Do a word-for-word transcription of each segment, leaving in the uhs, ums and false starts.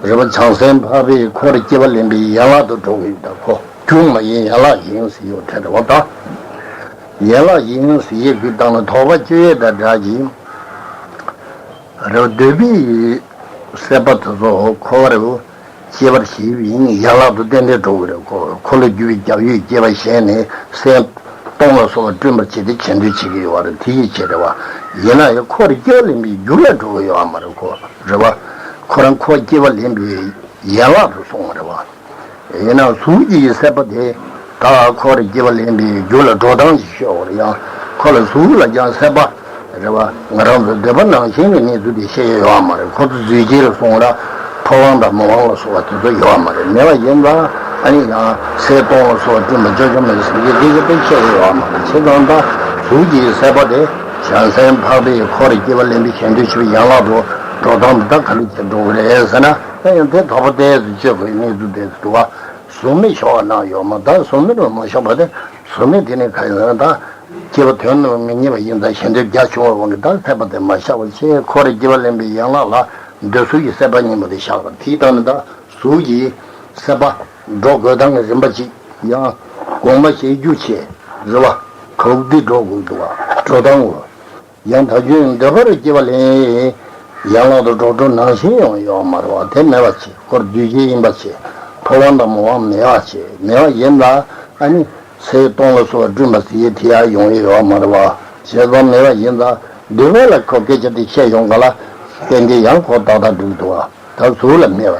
རེད་བ། བྱང་སེམས་འཕགས་པའི་འཁོར་སྐྱེ་བ་ལེན་པའི་ཡན་ལག་ཏུ་འགྲོ་གི་ཡོད་ད་ཁོ། རྒྱུ་མ་ཡིན་ཡན་ལག་ཡིན་ཟེར་ཡོད་དེ་རེད་བ་ད། ཡན་ལག་ཡིན་ཟེར་ཡས་ཀྱི་སྟེང་ན་དོགས་པ་གཅོད་ཡས་དང་འདྲ་གི། རེད་བ། འདོད་པའི་སྲེད་པ་དེ་ཚོ་འཁོར་བ་རེད་བ། སྐྱེ་བར་བྱེད་པའི་ཡན་ལག་ཏུ་ཏན་ཏན་འགྲོ་གི་རེད་ཁོ། འཁོར་ལོས་སྒྱུར་བའི་རྒྱབ་ཡོལ་སྐྱེ་བ་བཞེས་ནས་སྲན་སྟོང་ལ་སོགས་པ་བསྐྲུན་པར་བྱེད་དེ་བྱེད་འདོད་བྱེད་ཀྱི་ཡོད་རེད། དེ་ཡི་ཕྱིར་རེད་བ། ཡིན་ན་ཡང་འཁོར་སྐྱེ་བ་ལེན་པའི་རྒྱུ་ལ་འགྲོ་གི་ཡོད་མ་རེད་ཁོ། རེད་བ། ཁོ་རང་འཁོར་སྐྱེ་བ་ལེན་པའི་ཡན་ལག་ཏུ་སོང་བ་རེད་བ། ཡིན་ན་གཟུགས་ཀྱི་སྲེད་པ་དེ་ད་འཁོར་སྐྱེ་བ་ལེན་པའི་རྒྱུ་ལ་འགྲོ་སྟངས་ཤིག་ཤོད་པར་ཡང་ཁོ་ལ་གཟུགས་ལ་ཀྱང་སྲེད་པ་རེད་བ། ང་རང་ཚོ་འདོད་པ་ནང་བཞིན་གྱི་གནས་ཚུལ་དེ་ཤེས་ཡ་ཡོད་མ་རེད། ཁོ་ཚོ་རྫུས་སྐྱེས་ལ་སོང་ར་ཕོ་དབང་དང་མོ་དབང་ལ་སོགས་པ་དེ་ཚོ་ཡོད་མ་རེད། མེད་པ་ཡིན་ཙང་ཨ་ནི་ཡང་སྲན་སྟོང་ལ་སོགས་པ་བསྐྲུན་པ་ཅོ་ཅོ་མེད་ཟེར་གྱི་དེ་གི་དཔེ་ཤེས་ཡ་ཡོད་མ་རེད། བྱས་ཙང་ད་གཟུགས་ཀྱི་སྲེད་པ་དེ་བྱང་སེམས་འཕགས་པའི་འཁོར་སྐྱེ་བ་ལེན་པའི་གཞན་དོན་བྱེད་པའི་ཡན་ལག་ཏུ་འགྲོ་སྟངས་དེ་ད་ག་ལེ་བྱེད་འགྲོ་གི་རེད་ཟེར་ན། ད་ཡང་དེ་དོགས་པ་ཏོག་ཙམ་གཅོད་དགོས་གནས་ཚུལ་དེ་འདུག་བ། གཟུགས་མེད་ཤོར་བ་གནང་ཡོད་མ། ད་གཟུགས་མེད་རུ་མ་ཤོར་བ་དེ། གཟུགས་མེད་དེ་ནི་ག་ཡིན་ཟེར་ན་ད། སྐྱེ་བ་དོན་དུ་མི་རྙེད་པ་ཡིན་ཙང་ཞེ་འདོད་རྒྱ་ཆུང་བའི་དབང་གིས་ད་སྲེད་པ་དེ་མ་བཞག་པ་བྱས། འཁོར་སྐྱེ་བ་ལེན་པའི་ཡན་ལག་ལ་འདོད་གཟུགས་ཀྱི་སྲེད་པ་གཉིས་པོ་དེ་བཞག་པ་དེའི་སྟེང་ནས་ད་གཟུགས་ཀྱི་སྲེད་པ་འགྲོ་དགོས་སྟངས་ཀྱི་རིམ་པ་གཅིག་ཡང་དགོངས་པ་བཞེས་རྒྱུ་བྱས་རེད་བ། ག་བ་འདི་འགྲོ་དགོས་འདུག་བ། འགྲོ་སྟངས་འོ། ཡང་དག་རྒྱུ་འདོད་པར་སྐྱེ་བ་ལེན། ཡན་ལག་ཏུ་འགྲོ་འགྲོ་ནང་བཞིན་ཡང་ཡོད་མ་རེད་བ། དེ་མེད་པ་བྱས། འཁོར་རྫུས་སྐྱེས་ཡིན་པ་བྱས། ཕོ་དབང་དང་མོ་དབང་མེད་པ་བྱས། མེད་པ་ཡིན་ཙང་ཨ་ནི་སྲན་སྟོང་ལ་སོགས་པ་བསྐྲུན་པ་ཟེར་ཡས་དེ་ཡང་ཡོང་ཡས་ཡོད་མ་རེད་བ། བྱས་ཙང་མེད་པ་ཡིན་ཙང་འདོད་པ་ལ་ཁོ་སྐད་ཆ་དེ་བཤད་ཡོང་ག་ལ། ཏན་ཏན་ཡང་ཁོ་ཏག་ཏག་འགྲིག་འདུག་བ། ད་གཟུགས་ལ་མེད་པ་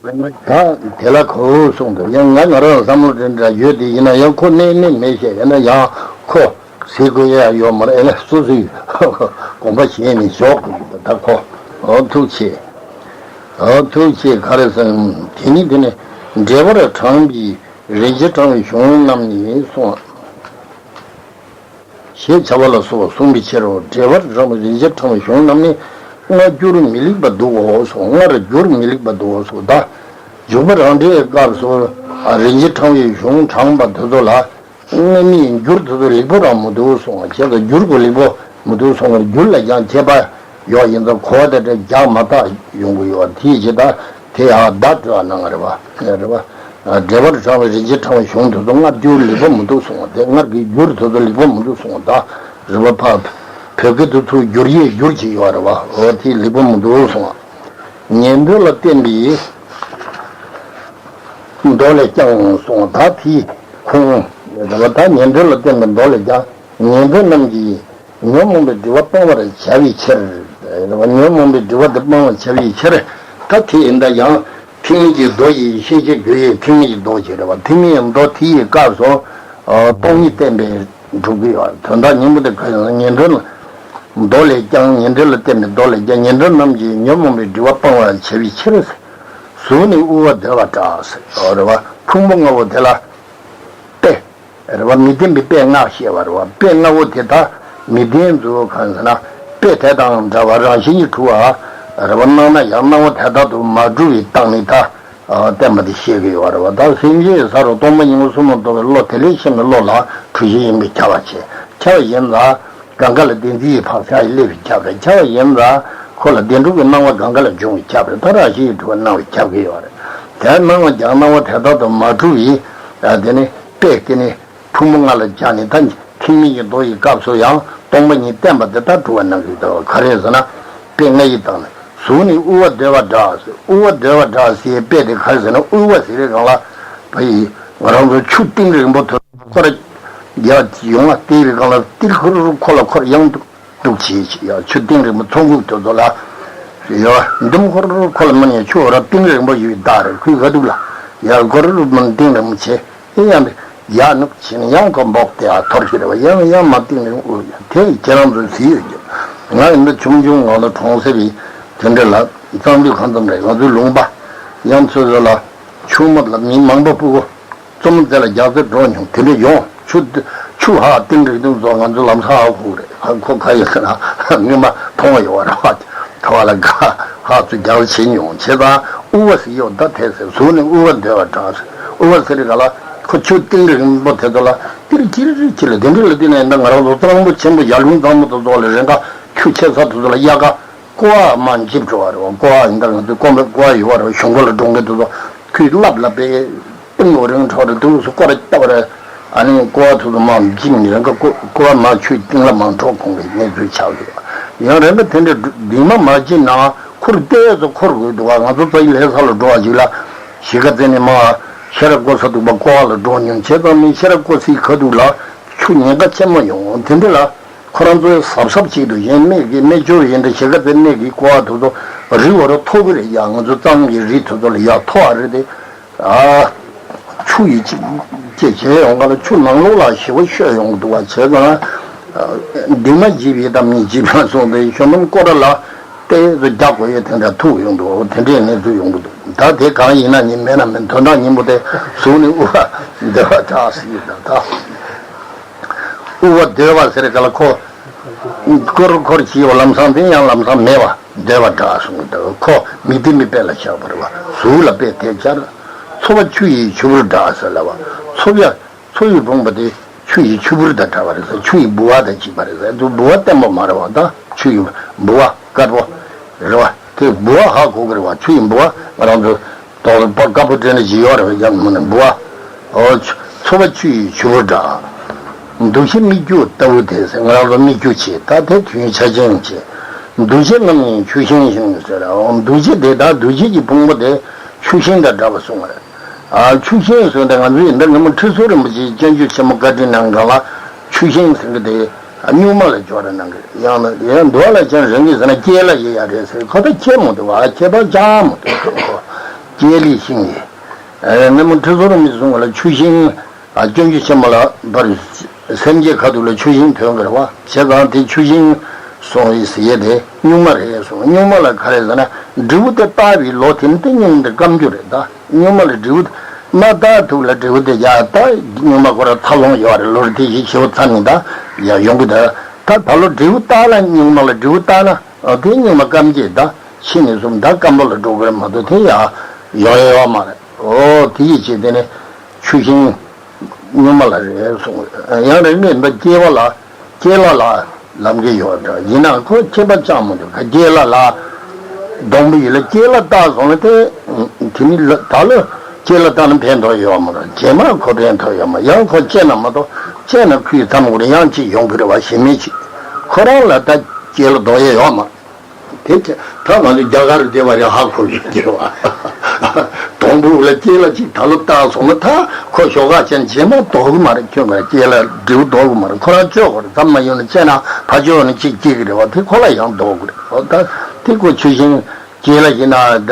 རེད། ད་དེ་ལ་ཁོ་གསུངས་འདུག་ཡང་ང་ང་རང་བསམ་བློ་དེ་འདྲ་ཡོད་དེ་ཡིན་ན་ཡང་ཁོ་གནས་གནས་མེད་བཤད་ཡིན་ན་ཡང་ཁོ་ཟེར་དགོས་ཡ་ཡོད་མ་རེད། ཨེ་ན་སོ་སོའི་དགོངས་པ་བཞེས་ནས་ཞོག་གི་ད་ཁོ། འོ་ཐུགས་ཆེ། འོ་ཐུགས་ཆེ་ག་རེ་ཟེར་ན་དེ་ནི་དེ་ནི་འགྲེལ་པར་དྲངས་པའི་རིན་ཆེན་ཕྲེང་བའི་གཞུང་རྣམས་ནི་གསུངས། ཞེས་བྱ་བ་ལ་སོགས་གསུངས་པའི་ཕྱིར་རོ། འགྲེལ་པར་དྲངས་པའི་རིན་ཆེན་ཕྲེང་བའི་གཞུང་རྣམས་ནི་སྔར་བསྒྱུར་མི་ལེགས་པ་འདུག་གོ་གསུངས། སྔར་བསྒྱུར་མི་ལེགས་པ་འདུག་གོ་གསུངས། ད་འཇུག་པ་རང་འགྲེལ་གྱི་སྐབས་སུ་རིན་ཆེན་ཕྲེང་བའི་གཞུང་དྲངས་པ་དེ་ཚོ་ལ་སྔ་མའི་འགྱུར་དེ་ཚོ་ལེགས་པོ་རང་མི་འདུག་གསུངས། བྱས་ཙང་འགྱུར་གོ་ལེགས་པོ་མི་འདུག་གསུངས། འགྱུར་ལ་ཀྱང་ཁྱད་པར་ཡོད་ཡིན་ཙང་གོ་བ་དེ་འདྲ་རྒྱག་མ་ཐག་ཡོང་གི་ཡོད་དེའི་ཕྱིར་ད། དེ་ཡང་བརྡ་སྤྲོད་པ་གནང་བ་རེད་བ། རེད་བ། འགྲེལ་པར་དྲངས་པའི་རིན་ཆེན་ཕྲེང་བའི་གཞུང་དེ་ཚོ་སྔར་བསྒྱུར་ལེགས་པོ་མི་འདུག་གསུངས་པ་དེ། སྔར་གྱི་འགྱུར་དེ་ཚོ་ལེགས་པོ་མི་འདུག་གསུངས་པ་ད། རེད་བ། ཕ། བོད་སྐད་དུ་ཚུར་བསྒྱུར་ཡས་བསྒྱུར་གྱི་ཡོད་རེད་བ། འོ་དེ་ལེགས་པོ་མི་འདུག་གསུངས་པ། ཉན་ཐོས་ལ་བརྟེན་པའི་མདོ་ལས་ཀྱང་གསུངས་པ་ད། དེ་ཁུངས་རེད་བ། ད་ཉན་ཐོས་ལ་བརྟེན་པའི་མདོ་ལས་ཀྱང་ཉན་ཐོས་རྣམས་ཀྱིས་ཉོན་མོངས་པའི་སྒྲིབ་པ་སྤང་བར་བྱ་བའི་ཕྱིར། ཉོན་མོངས་པའི་སྒྲིབ་པ་དེ་སྤང་བར་བྱ་བའི་ཕྱིར། ད་དེ་ཡིན་ད་ཡང་ཐེག་དམན་གྱི་མདོ་ཡི་ཤེས་བྱའི་རྒྱུ་ཡི་ཐེག་དམན་གྱི་མདོ་ཅིག་རེད་བ། ཐེག་དམན་གྱི་མདོ་དེ་ཡི་སྐབས་སུ་སྟོང་ཉིད་བསྟན་པས་གྲུབ་ཀྱི་ཡོད། དོན་དག་སྙིང་པོ་དེ་ག་ཡིན་ན་ཉན་ཐོས་མདོ་ལས་ཀྱང་། ཉན་ཐོས་ལ་བརྟེན་པའི་མདོ་ལས་ཀྱང་ཉན་ཐོས་རྣམས་ཀྱིས་ཉོན་མོངས་པའི་སྒྲིབ་པ་སྤང་བར་བྱ་བའི་ཕྱིར། གཟུགས་ནི་དབུལ་བ་འདོད་པ་འདྲ་ཟེར་རེད་བ། ཕུང་པོ་ལྔ་པོ་དེ་ལ་དཔེ། རེད་བ། མི་ལྡན་པའི་དཔེ་ལྔ་བཤད་པ་རེད་བ། དཔེ་ལྔ་པོ་དེ་དག་མི་ལྡན་དུ་གང་ཟེར་ན། དཔེ་དེ་དང་འདྲ་བ་རང་བཞིན་གྱིས་གྲུབ་པ་རེད་བ། སྣང་ན་ཡང་སྣང་བ་དེ་དག་ཏུ་མ་གྲུབ་པའི་སྟེང་ནས་ད་བསྟན་པ་དེ་བཤད་ཀྱི་ཡོད་རེད་བ། ད་སེམས་ཅན་ས་རུ་སྟོང་པ་ཉིད་ཀྱི་གསུང་མ་གཏོགས་པའི་བློ་དེ་ལས་ཤེས་པའི་བློ་ལ་གྲུབ་ཆེན་ཡིན་པས་ཁྱབ་པ་བྱས། ཁྱབ་པ་ཡིན་ཙང་གང་ག་ལ་བདེན་འཛིན་གྱི་བག་ཆགས་ཀྱིས་བསླད་པས་ཁྱབ་རེད། ཁྱབ་པ་ཡིན་ཙང་ཁོ་ལ་བདེན་གྲུབ་ཀྱི་སྣང་བ་གང་ག་ལ་འབྱུང་བས་ཁྱབ་རེད། ད་རང་བཞིན་གྱིས་གྲུབ་པ་སྣང་བས་ཁྱབ་ཀྱི་ཡོད་རེད། དེ་སྣང་བ་ཀྱང་སྣང་བ་དེ་དག་ཏུ་མ་གྲུབ་པའི་དེ་ནི་དཔེ་དེ་ནི། ཕུང་པོ་ལྔ་ལ་སྦྱར་ནས་ད་ཐེག་དམན་གྱི་མདོ་ཡི་སྐབས་སུ་ཡང་སྟོང་པ་ཉིད་བསྟན་པ་དེ་ལྟར་གྲུབ་པ་གནང་གི་འདུག་ག་རེ་ཟེར་ན། དཔེ་ལྔ་ཡི་སྟེང་ནས་གཟུགས་ནི་དབུལ་བ་འདོད་པ་འདྲ་ཟེར། དབུལ་བ་འདོད་པ་འདྲ་ཟེར་དཔེ་དེ་ག་རེ་ཟེར་ན། དབུལ་བ་ཟེར་བའི་སྒང་ལ་བ་ཡི་ང་རང་ཚོ་ཆུ་གཏིང་རིང་པོ་དེ་ཁོ་ར་ཡར་ཡོང་བ་བལྟས་པའི་སྒང་ལ་ཏིལ་ཁུར་ཁོ་ལ་ཁོར་ཡང་འདུག་འདུག་བྱེད་ཅིག་ཡ་ཆུ་གཏིང་རིང་པོ་ཚོང་ཁུག་དེ་ཚོ་ལ་ཡ་འདུམ་འཁོར་ཁོ་ལ་མ་ཉན། ཆུ་འོ་ར་གཏིང་རིང་པོ་ཡོད་བདག་རེད། ཁོས་ག་འདུག་ལ་ཡ་འཁོར་རུ་མ་གཏིང་རིང་པོ་བྱེད། ཨེ་ཡང་ཡ་ནུབ་བྱེད་ནས་ཡང་ཁོ་འབོག་དེ་ཡ་ཐོར་ཤི་རེད་བ། ཡང་ཡང་མ་གཏིང་རིང་པོ་དེ་ཁྱེད་རང་ཚོས་ཟིག་ཡོད་ཀྱི། ང་ཡིན་ན་ཆུང་ཆུང་ངང་ལ་གྲོང་གསེབ་ཡི་དེ་འདྲ་ལ་གཙང་ཆུ་གང་ཙམ་རེད། ང་ཚོའི་ལུང་པ་ཡང་ཚོད་ཚོད་ལ་ཆུ་མོ་ལ་མི་མང་པོ་སྤུ་གུ། བཙུན་མོ་དེ་ལ་རྒྱགས་ཚད་འགྲོ་མྱོང་། དེ་འདྲ་ཡོང་། ཆུ་ཆུ་ཧ་གཏིང་རིང་ཐུང་ཚོ་ང་ཚོ་ལམ་སང་ཧ་ཧུ་རེད། ཧ་ཁོ་ག་ཡོད་ཟེར་ན་སྔོན་མ་མཐོང་བ་ཡོད་རེད་བ། ཐོ་བ་ལ་ག་ཧ་ཚུ་རྒྱགས་བྱེད་མྱོང་། བྱས་ཙང་དབུལ་བ་ཟེར་ཡོད་ད་དེ་ཟེར། གཟུགས་ནི་དབུལ་བ་འདོད་པ་འདྲ་ཟེར། དབུལ་བ་ཟེར་རེད་ག་ལ་ཁོ་ཆུ་གཏིང་རིང་པོ་དེ་ཚོ་ལ་ཏིར་ཅིར་ཅིར་ལ་དེ་འདྲ་ལ་བལྟས་ན་ཡིན་ད་ང་རང་ཚོ་གཙང་པོ་ཆེན་པོ་ཡར་ཀླུང་གཙང་པོ་དེ་ཚོ་ལ་རེ་འགའ་ཆུ་ཆེ་ས་དེ་ཚོ་ལ་དབྱར་ཁ། ཀོ་བ་མར་འཇིབ་འགྲོ་བ་རེད་བ། ཀོ་བ་ཡིན་ད་ང་ཚོའི་ཀོ་བ་ཀོ་བ་ཡོད་བ་རེད་བ། གཞུང་ཀོ་ལ་འགྲོ་མཁན་དེ་ཚོ་ཁོས་ལབ་ལབ་པའི་སྟེང་ལོ་རིང་འཕྲོ་རེ་དུས་སུ་ཀོ་ར་ལྟ་བ་རེད། ཨ་ནི་ཀོ་བ་དེ་ཚོ་མར་འཇིབ་ནས་རང་ག་ཀོ་ཀོ་བ་མར་ཆུའི་སྟེང་ལ་མར་འཕྲོ་གོང་གི་གནས་ཚུལ་ཆགས་ཡོད། ཡང་རེ་འགའ་དེ་འདྲའི་འདུས་མ་མ་བྱས་ན་འཁོར་ཏོག་ཙམ་འཁོར་དགོས་འདུག་བ། ང་ཚོ་རྩ་བའི་ལྷ་ས་ལ་འགྲོ་བ་ཞིག་ལ་གཞིས་ཀ་རྩེ་ནས་མར་ཤེས་རབ་ཀོ་ས་འདུག་པ་ཀོ་བ་ལ་འགྲོ་མྱོང་བྱས་ཙང་ནི་ཤེས་རབ་ཀོ་སའི་ཁ་ཐུག་ལ་ཆུ་ཉེན་ཁ་ཆེན་མོ་ཡོང་དེ་འདྲ་ལ། ཁོ་རང་ཚོའི་གཟབ་གཟབ་བྱེད་དུ་གཞན་སྨད་ཀྱི་སྨད་སྦྱོར་ཡིན་འདྲ་གཞིས་ཀ་རྩེ་སྨད་ཀྱི་ཀོ་བ་དེ་ཚོ་རི་བོ་རུ་མཐོ་གི་རེད་ཡ། ང་ཚོ་གཙང་གི་རི་དེ་ཚོ་ལ་ཡ་མཐོ་བ་རེད་དེ། ཨ། ཆུ་ཡི་ཅི་ཅི་བྱས་ཡོང་ག་ལ་ཆུ་ནང་ལོགས་ལ་ཞེ་པོ་ཤོད་ཡོང་གི་འདུག་བ། བྱས་ཙང་། འདི་མ་བྱིས་པའི་གཏམ་ཉིད་བྱིས་པ་སོང་སྟེ་ཤོ་ནམ་ཀོ་ར་ལ་ཏོག་ཙམ་རྒྱག་དགོས་ཡོད་དེ་འདྲ་ཐུག་ཡོང་འདུག་དེ་འདྲའི་གནས་ཚུལ་ཡོང་གི་འདུག་ད་དེ་གང་ཡིན་ན་ཉིན་མེད་ན་མེད་དོན་དག་སྙིང་པོ་དེ་གཟུགས་ནི་དབུ་བ་འདོད་པ་དྲག་ཟེར་གྱི་འདུག་ད། དབུ་བ་འདོད་པ་ཟེར་ག་ལ་ཁོ། ཀོར་ཀོར་བྱེད་པ་ལམ་སང་དེ་ཡང་ལམ་སང་མེད་པ་འདོད་པ་འདྲ་གསུངས་འདུག་ཁོ་མི་ལྡན་པའི་དཔེ་ལ་བཞག་པ་རེད་བ། གཟུགས་ལ་དཔེ་དེ་སྦྱར། འཚོ་བ་ཆུ་ཡི་ཆུ་བུར་འདྲ་ཟེར་ལ་བ། འཚོ་བ་འཚོ་བའི་ཕུང་པོ་དེ་ཆུ་ཡི་ཆུ་བུར་དང་འདྲ་བ་རེད་ཟེར། ཆུ་ཡི་ལྦུ་བ་དང་གཅིག་པ་རེད་ཟེར་འདུག་ལྦུ་བ་བརྟན་པོ་མ་རེད་བ། ད་ཆུ་ཡི་ལྦུ་བ་དཀར་པོ་རེད་བ། དེ་ལྦུ་བ་ཧ་གོ་གི་རེད་བ། ཆུ་ཡི་ལྦུ་བ་ང་རང་ཚོ། དོགས་པ་དཀར་པོ་དྲན་ནས་ཞིག་ཡོད་རེད་བ། ཡང་མིན་ན་འབུ་བ། འོ། ཚོ་བ་ཆུ་ཡི་ཆུ་བུར་འདྲ། འདུ་བྱེད་སྨིག་རྒྱུ་ལྟ་བུ་དེ་ཟེར། ང་རང་ཚོ་སྨིག་རྒྱུ་བྱེད་ད་དེ་དུས་ཆ་ཅན་བྱེད། འདུ་བྱེད་རྣམས་ནི་ཆུ་ཤིང་བཞིན་ཟེར། འོ། འདུ་བྱེད་དེ་དག་འདུ་བྱེད་ཀྱི་ཕུང་པོ་དེ་ཆུ་ཤིང་དང་འདྲ་བ་གསུངས་པ་རེད། ཨ། ཆུ་ཤིང་ཟེར་དེ་ང་ཚོས་འདི་ཉིན་མོ་ཁྲི་ཟུར་རིན་པོ་ཆེའི་སྤྱོད་འཇུག་ཆེན་མོ་བཀའ་དྲིན་ནང་གང་ལ་ཆུ་ཤིང་ཟེར་གི་དེ། སྨྱུག་མ་ལ་སྦྱོར་རེ་གནང་གི་རེད། ཡང་ན་ཡང་འདུག་ལ་ཅང་རང་གིས་ཟེར་ན་སྐྱེས་ལ་ཡེ་ཡ་རེད་ཟེར། ཁོ་ད་ཁྱེད་མོ་འདུག་བ། ཁྱད་པར་ཅང་མོ་འདུག་ཁོ། སྐྱེས་ལི་ཤིང་ཡེ། ཨ། ནི་མོ་ཁྲི་ཟུར་མི་གསུང་བ་ལ་ཆུ་ཤིང་། ཨ། སྐྱོན་གྱི་ཆེན་མོ་ལ་བར་སེམས་ཀྱི་ཁ་ཐུག་ལ་ཆུ་ཤིང་ཐོན་གི་རེད་བ། བྱས་ཙང་དེ་ཆུ་ཤིང་སོང་ཡི་ཟེར་ཡས་དེ་སྨྱུག་མ་རེད་གསུང་། སྨྱུག་མ་ལ་ག་རེ་ཟེར་ན་འབྲས་བུ་དེ་བཏགས་པའི་ལོ་དེ་ནི་དེ་སྨྱུག་མ་དེ་སྐམ་རྒྱུ་རེད་ད། སྨྱུག་མ་ལ་འབྲས་བུ་མ་བཏགས་ཐུག་ལ་འབྲས་བུ་དེ་ཡ་ད་སྨྱུག་མ་ཁོ་ར་ཚ་ལོང་ཡོད་རེད། ལོ་རེ་དེ་བཞིན་ཞེ་པོ་ཚ་ནི་ད་ཡ་ཡོང་གི་ད། ད་ད་ལོ་འབྲས་བུ་བཏགས་ལ་སྨྱུག་མ་ལ་འབྲས་བུ་བཏགས་ན་ཨ་དེ་སྨྱུག་མ་སྐམ་གྱི་ད་ཕྱི་ནས་བཟུང་ད་སྐམ་པོ་ལ་འགྲོ་གི་རེད་མ་གཏོགས་དེ་ཡ་ཡོང་ཡ་ཡོད་མ་རེད། ཨོ་དེ་ཡི་ཆེད་དེ་ནི་ཆུ་ཤིང་སྨྱུག་མ་ལ་རེད་གསུངས། ཡང་རེ་ངས་འདི་སྐྱེས་པ་ལ། སྐྱེས་ལ་ལ་ལབ་གི་ཡོད་འདྲ། ཡིན་ནའང་ཁོ་ཁྱད་པར་ཅང་མི་འདུག་ག་སྐྱེས་ལ་ལ་སྡོང་པོ་ཡིན་ལ་སྐྱེས་ལ་བཏགས་སོང་ན་དེ། དེ་ནི་ལ་ད་ལོ་སྐྱེས་ལ་བཏགས་ན་ཕན་ཐོགས་ཡོད་མ་རེད། རྗེས་མ་ཁོ་ཕན་ཐོགས་ཡོད་མ། ཡང་ཁོ་སྐྱེས་ན་མ་གཏོགས་སྐྱེས་ན་ཁོའི་མཚམས་འཁོར་ཡང་གཅིག་ཡོང་གི་རེད་བ། གཞན་མི་གཅིག་ཁོ་རང་ལ་ད་སྐྱེས་ལ་ལྡོག་ཡས་ཡོད་མ། དེ་ད་ང་ཚོ་རྒྱ་གར་བསྡད་པ་རེད། ཧ་གོ་གི་ཡོད་བ། སྡོང་པོ་ལ་སྐྱེས་ལ་གཅིག་ད་ལོ་བཏགས་སོང་ན་ད་ཁོ་ཞོགས་ཀ་ཅན་རྗེས་མ་ལྡོག་གི་མ་རེད། ཁྱོད་ཀ་སྐྱེས་ལ་འབྲས་བུ་ལྡོག་གི་མ་རེད། ཁོ་རང་བཅོས་དགོས་རེད། ཙམ་མ་ཡོང་ན་སྐྱེས་ན་ཕ་ཆོས་ནི་གཅིག་སྐྱེ་གི་རེད་བ། དེ་ཁོ་ལ་ཡང་ལྡོག་གི་རེད། འོ་ད་དེ་ཁོ་ཆུ་ཤིང་སྐྱེས་ལ་ཡིན་ན་ད་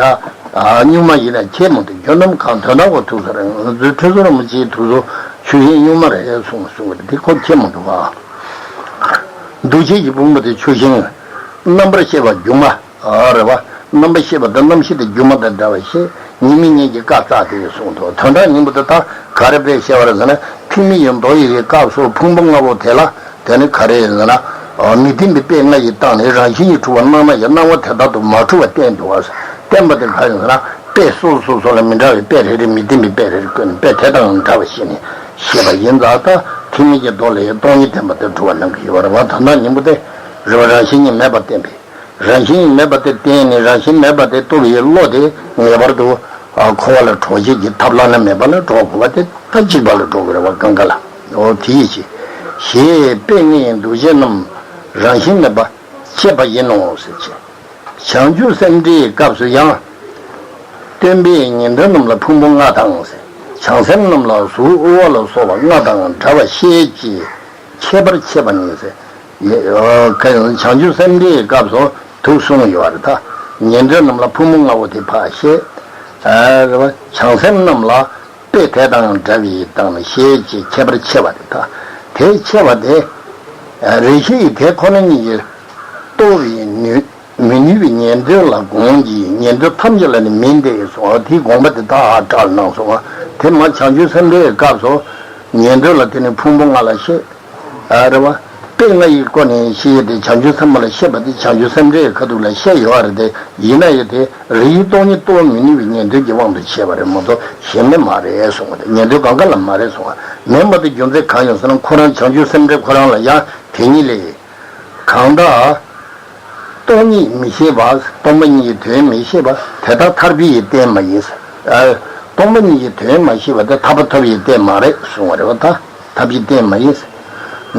སྨྱུག་མ་ཡིན་ན་ཁྱད་མི་འདུག་ཁྱོད་རྣམས་གང་དོན་དག་གོ་ཐུག་ས་རེད། ང་ཚོའི་ཁྲི་ཟུར་རིན་པོ་ཆེའི་ཐུགས་སུ་ཆུ་ཤིང་སྨྱུག་མ་རེད་གསུངས་གསུངས་པ་དེ་ཁོ་ཁྱད་མི་འདུག་བ། འདུ་བྱེད་ཀྱི་ཕུང་པོ་དེ་ཆུ་ཤིང་། རྣམ་པར་ཤེས་པ་སྒྱུ་མ། ཨ་རེད་བ། རྣམ་པར་ཤེས་པ་དང་རྣམ་ཤེས་དེ་སྒྱུ་མ་དང་འདྲ་བ་ཞེས་ཉི་མའི་ཉིན་གྱི་སྐབས་བཙགས་ཏེ་གསུངས་འདུག་དོན་དག་སྙིང་པོ་དེ་ད་ག་རེ་དཔེ་བཤད་པ་རེད་ཟེར་ན། ཐེག་དམན་གྱི་མདོ་ཡི་གི་སྐབས་སུ་ཕུང་པོ་ལྔ་པོ་དེ་ལ་དེ་ནི་ག་རེ་ཡིན་ཟེར་ན། མི་ལྡན་པའི་དཔེ་ལྔ་ཡིས་བཏང་ནས་རང་བཞིན་གྱིས་གྲུབ་པ་སྣང་ན་ཡང་སྣང་བ་དེ་ལྟར་དུ་མ་གྲུབ་པ་བསྟན་འདུག་བ། བསྟན་པ་དེ་ག་ཡིན་ཟེར་ན། དཔེ་སོ་སོ་སོ་ལ་མི་འདྲ་བའི་དཔེ་རེ་རེ་མི་ལྡན་པའི་དཔེ་རེ་རེ་བཀོད་ནས་དཔེ་དེ་དང་འདྲ་བ་ཞིག་ནས་བཤད་པ་ཡིན་ཙང་། ད་ཐེག་དམན་གྱི་མདོ་ལས་སྟོང་ཉིད་བསྟན་པ་དེ་གྲུབ་པ་གནང་གི་ཡོད་པ་རེད་བ། དོན་དག་སྙིང་པོ་དེ་རེད་བ། རང་བཞིན་གྱིས་མེད་པ་བསྟན་པས། རང་བཞིན་མེད་པ་དེ་བསྟན་ནས་རང་བཞིན་མེད་པ་དེ་རྟོགས་པའི་བློ་དེ་ངེས་པར་དུ་འཁོར་བ་ལས་གྲོལ་བྱེད་ཀྱི་ཐབས་བླ་ན་མེད་པ་ལ་གྲོལ་དགོས་པ་དེ་ད་གཅིག་པ་ལ་གྲོལ་དགོས་རེད་བ། གང་ག་ལ། འོ་དེ་ཡིས་ཀྱི། ཞེས་དཔེ་ལྔའི་འདུ་བྱེད་རྣམས་རང་བཞིན་མེད་པ་བཤད་པ་ཡིན་ནོ་ཟེར་གྱི། བྱང་ཆུབ་སེམས་འགྲེལ་གྱི་སྐབས་སུ་ཡང་། སྟོན་པས་ཉན་ཐོས་རྣམས་ལ་ཕུང་པོ་ལྔ་དང་ཟེར། བྱང་སེམས་རྣམས་ལ་གཟུགས་དབུ་བ་ལ་སོགས་པ་ལྔ་དང་འདྲ་བར་བཤད་ཅེས་ཁྱད་པར་ཕྱེ་བ་ནི་ཟེར། ཡ། བྱང་ཆུབ་སེམས་འགྲེལ་གྱི་སྐབས་སུ་དུ་གསུངས་ཡོད་རེད་ད། ཉན་ཐོས་རྣམས་ལ་ཕུང་པོ་ལྔ་པོ་དེ་ཕར་བཤད། ཨ། རེད་བ། བྱང་སེམས་རྣམས་ལ་དཔེ་དེ་དང་འདྲ་བའི་སྟེང་ནས་བཤད་ཅེས་ཁྱད་པར་ཕྱེ་བ་རེད་ད། དེ་ཕྱེ་བ་དེ། རེ་ཞིག་དེ་ཁོ་ན་ཉིད་ཀྱིས་རྟོགས་པའི་ནུས། མི་ནུས་པའི་ཉན་ཐོས་ལ་དགོངས་ཀྱི། ཉན་ཐོས་ཐམས་ཅད་ལ་ནི་མིན་ཏེ་གསུངས་པ་དེའི་དགོངས་པ་དེ་དག་ཧ་བཀྲལ་གནང་སོང་བ། དེ་མ་བྱང་ཆུབ་སེམས་འགྲེལ་གྱི་སྐབས་སུ་ཉན་ཐོས་ལ་དེ་ནི་ཕུང་པོ་ལྔ་ལ་བཤད། ཨ། རེད་བ། དཔེ་ལྔ་ཡི་སྒོ་ནས་བཤད་དེ་བྱང་ཆུབ་སེམས་དཔའ་ལ་བཤད་པ་དེ་བྱང་ཆུབ་སེམས་འགྲེལ་གྱི་ཁ་ཐུག་ལ་བཤད་ཡོད་རེད་དེ། ཡིན་ན་ཡང་དེ་རིགས་སྟོང་ཉིད་རྟོགས་མི་ནུས་པའི་ཉན་ཐོས་ཀྱི་དབང་དུ་བྱས་པ་རེད་མ་གཏོགས་གཞན་མི་མ་རེད་གསུངས་པ་དེ། ཉན་ཐོས་གང་ག་ལ་མ་རེད་གསུངས་པ་མིན་པ་དེ་རྒྱུ་མཚན་གང་ཡིན་ཟེར་ན། ཁོ་རང་བྱང་ཆུབ་སེམས་འགྲེལ་ཁོ་རང་ལ་ཡང་དེ་ཉིད་ལས། གང་དག་རྟོག་པས་ སྟོང་ཉིད་མི་ཤེས་པ། སྟོང་པ་ཉིད་ཀྱི་དོན་མི་ཤེས་པ་དེ་དག་ཐར་པའི་རྟེན་མ་ཡིན། ཨ། སྟོང་པ་ཉིད་ཀྱི་དོན་མ་ཤེས་པ་དེ་ཐར་པ་ཐོབ་པའི་རྟེན་མ་རེད་གསུང་བ་རེད་བ། ད་ཐར་པའི་རྟེན་མ་ཡིན།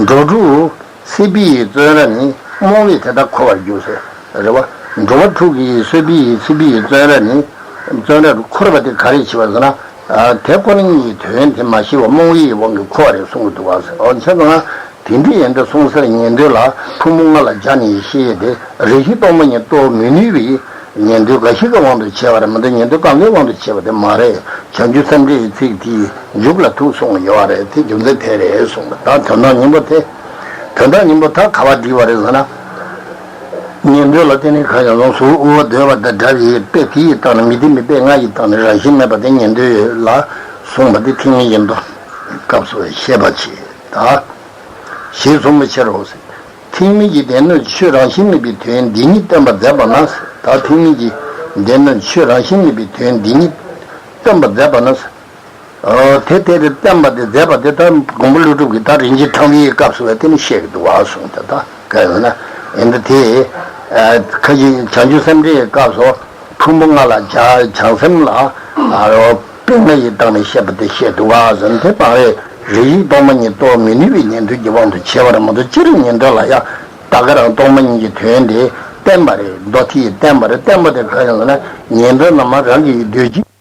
འགྲོ་དྲུག་སྲིད་པའི་བཙོན་ར་ནི། རྨོངས་པས་དེ་དག་འཁོར་བར་འགྱུར་ཟེར་རེད་བ། འགྲོ་བ་དྲུག་གི་སྲིད་པའི་སྲིད་པའི་བཙོན་ར་ནི། བཙོན་ར་རུ་འཁོར་བ་དེ་ག་རེ་བྱེད་པ་ཟེར་ན། ཨ། དེ་ཁོ་ན་ཉིད་ཀྱི་དོན་དེ་མ་ཤེས་པ་རྨོངས་པའི་དབང་གིས་འཁོར་བ་རེད་གསུང་གི་འདུག་བ་ཟེར། འོ་བྱས་ཙང་། དེ་འདྲ་ཡིན་དུས་གསུང་སར་ཉན་ཐོས་ལ་ཕུང་པོ་ལྔ་ལ་སྦྱར་ནས་བཤད་དེ། རེ་ཞིག་སྟོང་པ་ཉིད་རྟོགས་མི་ནུས་པའི་ཉན་ཐོས་འགའ་ཞིག་གི་དབང་དུ་བྱས་པ་རེད་མ་གཏོགས། ཉན་ཐོས་གང་གའི་དབང་དུ་བྱས་པ་དེ་མ་རེད། བྱང་ཆུབ་སེམས་འགྲེལ་གྱི་ཚིག་དེའི་མཇུག་ལ་ཐུག་གསུངས་ཡོད་རེད། དེ་རྒྱུ་མཚན་དེ་རེད་གསུངས་པ། ད་དོན་དག་སྙིང་པོ་དེ། དོན་དག་སྙིང་པོ་ད་ག་པར་འགྲིག་པ་རེད་ཟེར་ན། ཉན་ཐོས་ལ་དེ་ནི་ཁ་ཡང་ལོངས་སུ་དབུལ་བ་འདོད་པ་དང་འདྲ་བའི་དཔེ་དེ་ཡི་སྟེང་ནས། མི་དེ་མི་དཔེ་ལྔ་ཡི་སྟེང་ནས་རང་བཞིན་མེད་པ་དེ་ཉན་ཐོས་ལ་གསུངས་པ་དེ་ཐེག་དམན་གྱི་མདོ་སྐབས་སུ་བཤད་པ་བྱེད་ད། ཞེས་གསུངས་པའི་ཕྱིར་རོ། ཐེག་དམན་གྱི་སྡེ་སྣོད་ཆོས་རང་བཞིན་མེད་པའི་དོན་འདི་ཉིད་བསྟན་པར་མཛད་པ་ན། ད་ཐེག་དམན་གྱི་སྡེ་སྣོད་ཆོས་རང་བཞིན་མེད་པའི་དོན་འདི་ཉིད་བསྟན་པར་མཛད་པ་ན། ཨོ། དེ་དེ་རེ་བསྟན་པ་དེ་མཛད་པ་དེ་ད་མགོན་པོ་ཀླུ་སྒྲུབ་ཀྱིས་ད་རིན་ཆེན་ཕྲེང་བའི་སྐབས་སུ་བས་དེ་ནི་བཤད་ཀྱི་འདུག་བ་གསུངས་ཏེ། ད་ག་ཡིན་ན་ཡིན་ད་དེ། ཨ། ཁ་ཅིག་བྱང་ཆུབ་སེམས་འགྲེལ་གྱི་སྐབས་སུ་ཕུང་པོ་ལྔ་ལ་སྦྱར། བྱང་སེམས་ལ། ཨ། དཔེ་ལྔ་ཡི་སྟེང་ནས་བཤད་པ་དེ་བཤད་འདུག་བ་ཟེར་ན། དེ་མ་རེད། རེ་ཞིག་སྟོང་པ་ཉིད་རྟོགས་མི་ནུས་པའི་ཉན་ཐོས་ཀྱི་དབང་དུ་བྱས་པ་རེད་མ་གཏོགས། སྤྱིར་ཉན་ཐོས་ལ་ཡང་ད་ག་རང་སྟོང་པ་ཉིད་ཀྱི་དོན་དེ་བསྟན་པ་རེད། མདོ་དེས་བསྟན་པ་རེད། བསྟན་པ་དེ་ག་ཡིན་ཟེར་ན། ཉན་ཐོས་རྣམས་རང་གི་འདོད་ཀྱི་